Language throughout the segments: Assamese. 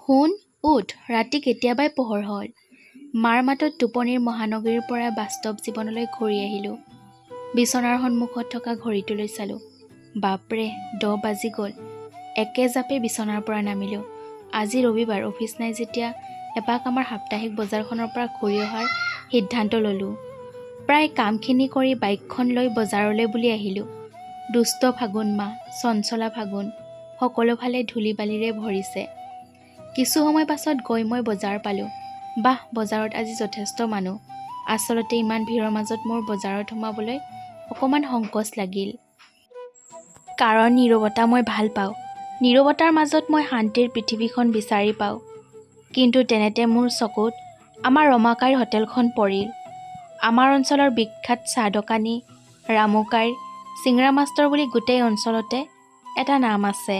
সোণ, উঠ, ৰাতি কেতিয়াবাই পোহৰ হ'ল। মাৰ মাতত টোপনিৰ মহানগৰীৰ পৰা বাস্তৱ জীৱনলৈ ঘূৰি আহিলোঁ। বিচনাৰ সন্মুখত থকা ঘড়ীটোলৈ চালোঁ। বাপৰে, 10 বাজি গ'ল। একেজাপে বিচনাৰ পৰা নামিলোঁ। আজি ৰবিবাৰ, অফিচ নাই যেতিয়া এপাক আমাৰ সাপ্তাহিক বজাৰখনৰ পৰা ঘূৰি অহাৰ সিদ্ধান্ত ল'লোঁ। প্ৰায় কামখিনি কৰি বাইকখন লৈ বজাৰলৈ বুলি আহিলোঁ। দুষ্ট ফাগুন মাহ, চঞ্চলা ফাগুন, সকলোফালে ধূলি বালিৰে ভৰিছে। কিছু সময় পাছত গৈ মই বজাৰ পালোঁ। বাহ, বজাৰত আজি যথেষ্ট মানুহ। আচলতে ইমান ভিৰৰ মাজত মোৰ বজাৰত সোমাবলৈ অকণমান সংকোচ লাগিল। কাৰণ নীৰৱতা মই ভাল পাওঁ। নীৰৱতাৰ মাজত মই শান্তিৰ পৃথিৱীখন বিচাৰি পাওঁ। কিন্তু তেনেতে মোৰ চকুত আমাৰ ৰমাকাইৰ হোটেলখন পৰিল। আমাৰ অঞ্চলৰ বিখ্যাত চাহ দোকানী ৰামুকাইৰ চিঙৰা মাষ্টৰ বুলি গোটেই অঞ্চলতে এটা নাম আছে।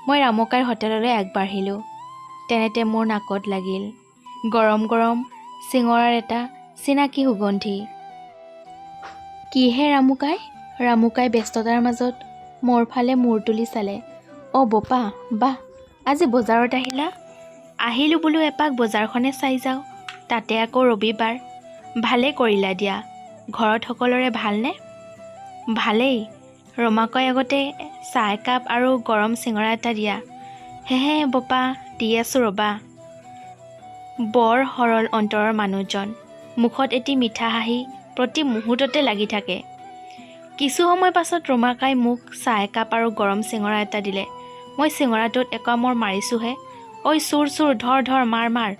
মই ৰামুকাইৰ হোটেললৈ আগবাঢ়িলোঁ। তেনেতে মোৰ নাকত লাগিল গৰম গৰম চিঙৰাৰ এটা চিনাকি সুগন্ধি। কিহে ৰামুকাই? ৰামুকাই ব্যস্ততাৰ মাজত মোৰ ফালে মূৰ তুলি চালে। অ' বোপা, বাহ, আজি বজাৰত আহিলা? আহিলোঁ বোলো এপাক বজাৰখনে চাই যাওঁ, তাতে আকৌ ৰবিবাৰ। ভালেই কৰিলা দিয়া। ঘৰত সকলোৰে ভালনে? ভালেই। ৰমাকাই আগতে চাহ একাপ আৰু গৰম চিঙৰা এটা দিয়া। হেহে বোপা, দি আছোঁ ৰ'বা। বৰ সৰল অন্তৰৰ মানুহজন। মুখত এটি মিঠা হাঁহি প্ৰতি মুহূৰ্ততে লাগি থাকে। কিছু সময় পাছত ৰমাকাই মোক চাহ একাপ আৰু গৰম চিঙৰা এটা দিলে। মই চিঙৰাটোত একামোৰ মাৰিছোঁহে, ঐ চোৰ চোৰ, ধৰ ধৰ, মাৰ মাৰ।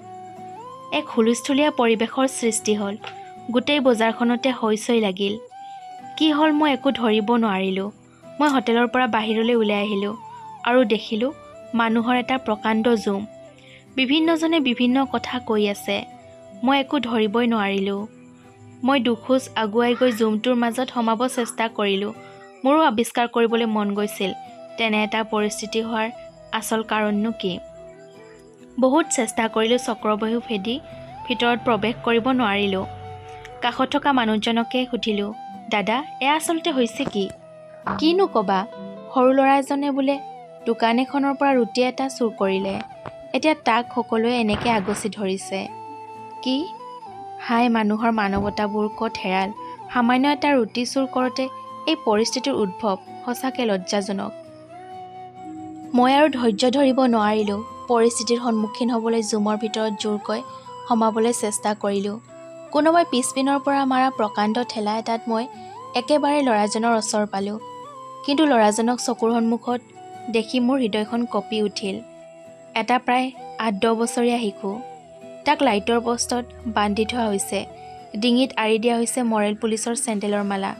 এক হুলস্থুলীয়া পৰিৱেশৰ সৃষ্টি হ'ল। গোটেই বজাৰখনতে হৈ চৈ লাগিল। কি হ'ল মই একো ধৰিব নোৱাৰিলোঁ। মই হোটেলৰ পৰা বাহিৰলৈ ওলাই আহিলোঁ আৰু দেখিলোঁ মানুহৰ এটা প্ৰকাণ্ড জুম। বিভিন্নজনে বিভিন্ন কথা কৈ আছে। মই একো ধৰিবই নোৱাৰিলোঁ। মই দুখোজ আগুৱাই গৈ জুমটোৰ মাজত সোমাব চেষ্টা কৰিলোঁ। মোৰো আৱিষ্কাৰ কৰিবলৈ মন গৈছিল তেনে এটা পৰিস্থিতি হোৱাৰ আচল কাৰণনো কি। বহুত চেষ্টা কৰিলোঁ, চক্ৰবেহু ভেদি ভিতৰত প্ৰৱেশ কৰিব নোৱাৰিলোঁ। কাষত থকা মানুহজনকে সুধিলোঁ, দাদা, এয়া আচলতে হৈছে কি? কিনো ক'বা, সৰু ল'ৰা এজনে বোলে দোকান এখনৰ পৰা ৰুটি এটা চুৰ কৰিলে। এতিয়া তাক সকলোৱে এনেকৈ আগচি ধৰিছে। কি? হায়, মানুহৰ মানৱতাবোৰ ক'ত হেৰাল! সামান্য এটা ৰুটি চুৰ কৰোঁতে এই পৰিস্থিতিৰ উদ্ভৱ সঁচাকৈ লজ্জাজনক। মই আৰু ধৈৰ্য ধৰিব নোৱাৰিলোঁ। পৰিস্থিতিৰ সন্মুখীন হ'বলৈ জুমৰ ভিতৰত জোৰকৈ সোমাবলৈ চেষ্টা কৰিলোঁ। কোনোবাই পিছপিনৰ পৰা মৰা প্ৰকাণ্ড ঠেলা এটাত মই একেবাৰে ল'ৰাজনৰ ওচৰ পালোঁ। কিন্তু ল'ৰাজনক চকুৰ সন্মুখত দেখি মোৰ হৃদয়খন কঁপি উঠিল। এটা প্ৰায় 8-10 বছৰীয়া শিশু। তাক লাইটৰ পষ্টত বান্ধি থোৱা হৈছে। ডিঙিত আঁৰি দিয়া হৈছে মৰেল পুলিচৰ চেণ্ডেলৰ মালা।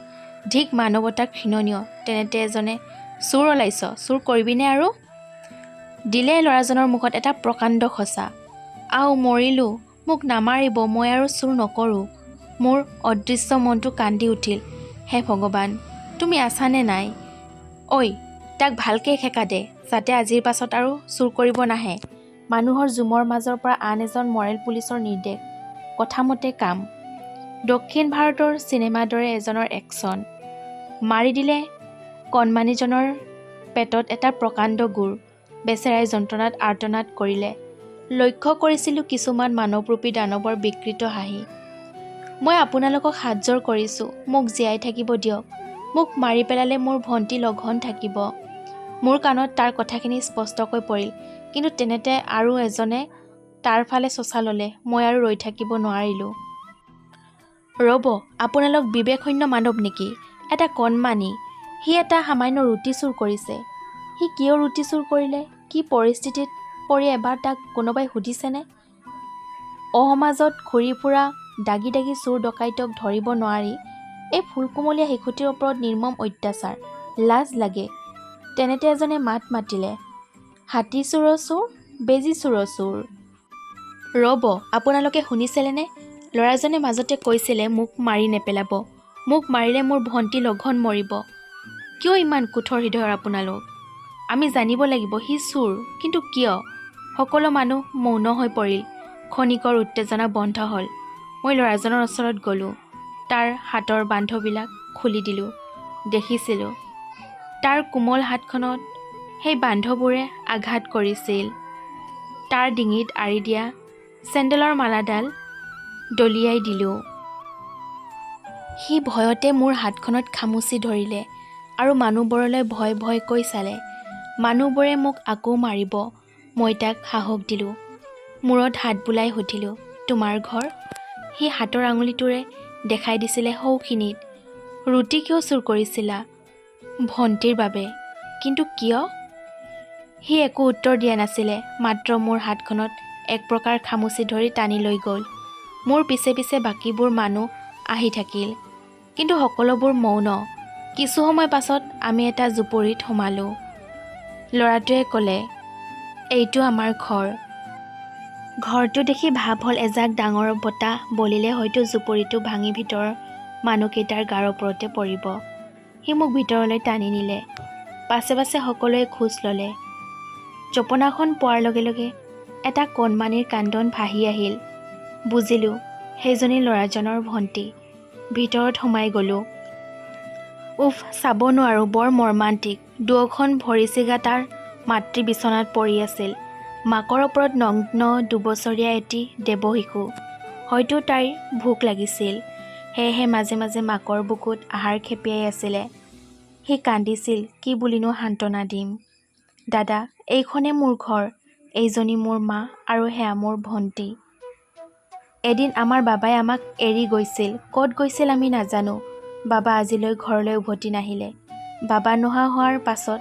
ধিক মানৱতা, ঘৃণনীয়। তেনেতে এজনে চোৰ ওলাইছ, চুৰ কৰিবিনে আৰু? দিলে ল'ৰাজনৰ মুখত এটা প্ৰকাণ্ড খঁচা। আও মৰিলোঁ, মোক নামাৰিব, মই আৰু চুৰ নকৰোঁ। মোৰ অদৃশ্য মনটো কান্দি উঠিল। হে ভগৱান, তুমি আছানে নাই? ঐ, তাক ভালকৈ সেকা দে, যাতে আজিৰ পাছত আৰু চুৰ কৰিব নাহে। মানুহৰ জুমৰ মাজৰ পৰা আন এজন মৰেল পুলিচৰ নিৰ্দেশ। কথামতে কাম। দক্ষিণ ভাৰতৰ চিনেমাৰ দৰে এজনৰ একশ্যন। মাৰি দিলে কণমানিজনৰ পেটত এটা প্ৰকাণ্ড গোৰ। বেচেৰাই যন্ত্ৰণাত আৰ্তনাদ কৰিলে। লক্ষ্য কৰিছিলোঁ কিছুমান মানৱৰূপী দানৱৰ বিকৃত হাঁহি। মই আপোনালোকক হাতযোৰ কৰিছোঁ, মোক জীয়াই থাকিব দিয়ক। মোক মাৰি পেলালে মোৰ ভণ্টি লঘোণ থাকিব। মোৰ কাণত তাৰ কথাখিনি স্পষ্টকৈ পৰিল। কিন্তু তেনেতে আৰু এজনে তাৰ ফালে চোঁচা ল'লে। মই আৰু ৰৈ থাকিব নোৱাৰিলোঁ। ৰ'ব, আপোনালোক বিবেকশূন্য মানৱ নেকি? এটা কণমানি, সি এটা সামান্য ৰুটি চুৰ কৰিছে। সি কিয় ৰুটি চুৰ কৰিলে, কি পৰিস্থিতিত পৰি এবাৰ তাক কোনোবাই সুধিছেনে? অসমাজত ঘূৰি ফুৰা দাগি দাগি চোৰ ডকাইতক ধৰিব নোৱাৰি এই ফুলকুমলীয়া শিশুটিৰ ওপৰত নিৰ্মম অত্যাচাৰ, লাজ লাগে। তেনেতে এজনে মাত মাতিলে, হাতী চোৰৰ চোৰ, বেজী চোৰৰ চোৰ। ৰ'ব, আপোনালোকে শুনিছিলেনে? ল'ৰাজনে মাজতে কৈছিলে, মোক মাৰি নেপেলাব, মোক মাৰিলে মোৰ ভণ্টি লঘোণ মৰিব। কিয় ইমান কঠোৰ হৃদয়ৰ আপোনালোক? আমি জানিব লাগিব সি চোৰ, কিন্তু কিয়? সকলো মানুহ মৌন হৈ পৰিল। ক্ষণিকৰ উত্তেজনা বন্ধ হ'ল। মই ল'ৰাজনৰ ওচৰত গ'লোঁ। তাৰ হাতৰ বান্ধবিলাক খুলি দিলোঁ। দেখিছিলোঁ তাৰ কোমল হাতখনত সেই বান্ধবোৰে আঘাত কৰিছিল। তাৰ ডিঙিত আঁৰি দিয়া চেণ্ডেলৰ মালাডাল দলিয়াই দিলোঁ। সি ভয়তে মোৰ হাতখনত খামুচি ধৰিলে আৰু মানুহবোৰলৈ ভয় ভয়কৈ চালে। মানুহবোৰে মোক আকৌ মাৰিব। মই তাক সাহস দিলোঁ। মূৰত হাত বুলাই সুধিলোঁ, তোমাৰ ঘৰ? সি হাতৰ আঙুলিটোৰে দেখাই দিছিলে সৌখিনিত। ৰুটি কিয় চুৰ কৰিছিলা? ভণ্টিৰ বাবে। কিন্তু কিয়? সি একো উত্তৰ দিয়া নাছিলে, মাত্ৰ মোৰ হাতখনত এক প্ৰকাৰ খামুচি ধৰি টানি লৈ গ'ল। মোৰ পিছে পিছে বাকীবোৰ মানুহ আহি থাকিল, কিন্তু সকলোবোৰ মৌন। কিছু সময় পাছত আমি এটা জুপুৰিত সোমালোঁ। ল'ৰাটোৱে ক'লে, এইটো আমাৰ ঘৰ। ঘৰটো দেখি ভাৱ হ'ল এজাক ডাঙৰ বতাহ বলিলে হয়তো জুপুৰিটো ভাঙি ভিতৰৰ মানুহকেইটাৰ গাৰ ওপৰতে পৰিব। সি মোক ভিতৰলৈ টানি নিলে। পাছে পাছে সকলোৱে খোজ ল'লে। জপনাখন পোৱাৰ লগে লগে এটা কণমানিৰ কান্দোন ভাহি আহিল। বুজিলোঁ, সেইজনী ল'ৰাজনৰ ভণ্টি। ভিতৰত সোমাই গ'লোঁ। উফ, চাব নোৱাৰোঁ, বৰ মৰ্মান্তিক। দুয়োখন ভৰি ছিগা তাৰ মাতৃ বিচনাত পৰি আছিল। মাকৰ ওপৰত নগ্ন 2 বছৰীয়া এটি দেৱশিশু। হয়তো তাইৰ ভোক লাগিছিল, সেয়েহে মাজে মাজে মাকৰ বুকুত আহাৰ খেপিয়াই আছিলে। সি কান্দিছিল, কি বুলিনো সান্তনা দিম? দাদা, এইখনে মোৰ ঘৰ, এইজনী মোৰ মা আৰু সেয়া মোৰ ভণ্টি। এদিন আমাৰ বাবাই আমাক এৰি গৈছিল। ক'ত গৈছিল আমি নাজানো। বাবা আজিলৈ ঘৰলৈ উভতি নাহিলে। বাবা নোহোৱা হোৱাৰ পাছত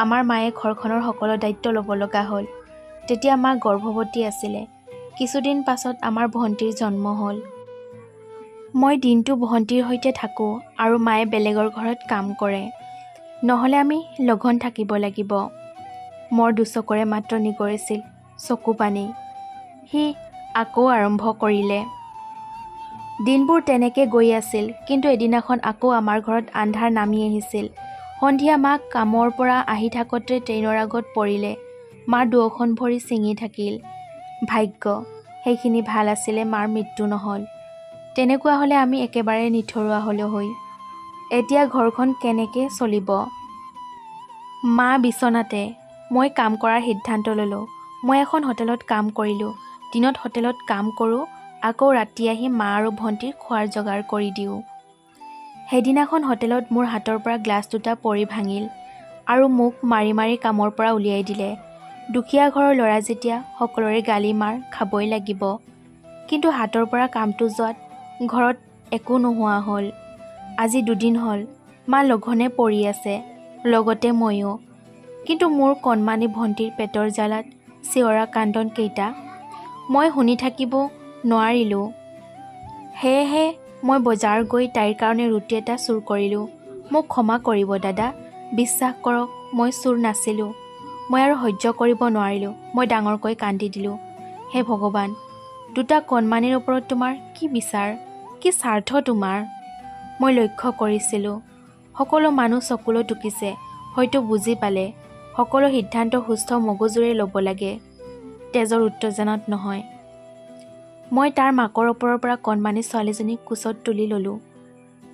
আমাৰ মায়ে ঘৰখনৰ সকলো দায়িত্ব ল'ব লগা হ'ল। তেতিয়া মা গৰ্ভৱতী আছিলে। কিছুদিন পাছত আমাৰ ভণ্টিৰ জন্ম হ'ল। মই দিনটো ভণ্টিৰ সৈতে থাকোঁ আৰু মায়ে বেলেগৰ ঘৰত কাম কৰে। নহ'লে আমি লঘোণ থাকিব লাগিব। মোৰ দুচকুৰে মাত্ৰ নিগৰিছিল চকুপানী। সি আকৌ আৰম্ভ কৰিলে। দিনবোৰ তেনেকৈ গৈ আছিল, কিন্তু এদিনাখন আকৌ আমাৰ ঘৰত আন্ধাৰ নামি আহিছিল। সন্ধিয়া মা কামৰ পৰা আহি থাকোঁতে ট্ৰেইনৰ আগত পৰিলে। মাৰ দুয়োখন ভৰি ছিঙি থাকিল। ভাগ্য সেইখিনি ভাল আছিলে, মাৰ মৃত্যু নহ'ল। তেনেকুৱা হ'লে আমি একেবাৰে নিথৰুৱা হ'লো হৈ। এতিয়া ঘৰখন কেনেকৈ চলিব? মা বিচনাতে। মই কাম কৰাৰ সিদ্ধান্ত ল'লোঁ। মই এখন হোটেলত কাম কৰিলোঁ। দিনত হোটেলত কাম কৰোঁ, আকৌ ৰাতি আহি মা আৰু ভণ্টিৰ খোৱাৰ যোগাৰ কৰি দিওঁ। সেইদিনাখন হোটেলত মোৰ হাতৰ পৰা গ্লাছ দুটা পৰি ভাঙিল আৰু মোক মাৰি মাৰি কামৰ পৰা উলিয়াই দিলে। দুখীয়া ঘৰৰ ল'ৰা যেতিয়া সকলোৰে গালি মাৰ খাবই লাগিব। কিন্তু হাতৰ পৰা কামটো যোৱাত ঘৰত একো নোহোৱা হ'ল। আজি দুদিন হ'ল, মা লঘোণে পৰি আছে, লগতে ময়ো। কিন্তু মোৰ কণমানি ভণ্টিৰ পেটৰ জ্বালাত চিঞৰা কান্দোনকেইটা মই শুনি থাকিব নোৱাৰিলোঁ। সেয়েহে মই বজাৰ গৈ তাইৰ কাৰণে ৰুটি এটা চুৰ কৰিলোঁ। মোক ক্ষমা কৰিব দাদা, বিশ্বাস কৰক মই চোৰ নাছিলোঁ। মই আৰু সহ্য কৰিব নোৱাৰিলোঁ। মই ডাঙৰকৈ কান্দি দিলোঁ। হে ভগৱান, দুটা কণমানিৰ ওপৰত তোমাৰ কি বিচাৰ, কি স্বাৰ্থ তোমাৰ? মই লক্ষ্য কৰিছিলোঁ, সকলো মানুহ চকুলো টুকিছে। হয়তো বুজি পালে, সকলো সিদ্ধান্ত সুস্থ মগজুৰে ল'ব লাগে, তেজৰ উত্তেজনাত নহয়। মই তাৰ মাকৰ ওপৰৰ পৰা কণমানি ছোৱালীজনীক কোচত তুলি ল'লোঁ।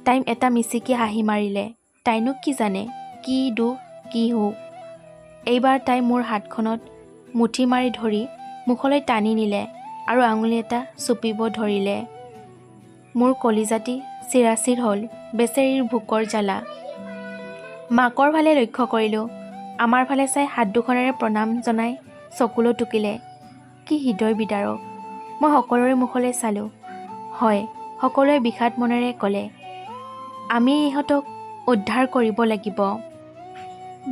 তাই এটা মিচিকি হাঁহি মাৰিলে। তাইনো কি জানে কি দুখ কি সুখ। এইবাৰ তাই মোৰ হাতখনত মুঠি মাৰি ধৰি মুখলৈ টানি নিলে আৰু আঙুলি এটা চুপিব ধৰিলে। মোৰ কলিজাটি চিৰাচিৰ হ'ল। বেচেৰীৰ ভোকৰ জ্বালা। মাকৰ ফালে লক্ষ্য কৰিলোঁ। আমাৰ ফালে চাই হাত দুখনেৰে প্ৰণাম জনাই চকুলো টুকিলে। কি হৃদয় বিদাৰক! মই সকলোৰে মুখলৈ চালোঁ। হয়, সকলোৱে বিষাদ মনেৰে ক'লে, আমি ইহঁতক উদ্ধাৰ কৰিব লাগিব।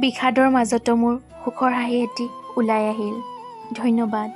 বিষাদৰ মাজতো মোৰ সুখৰ হাঁহি এটি ওলাই আহিল। ধন্যবাদ।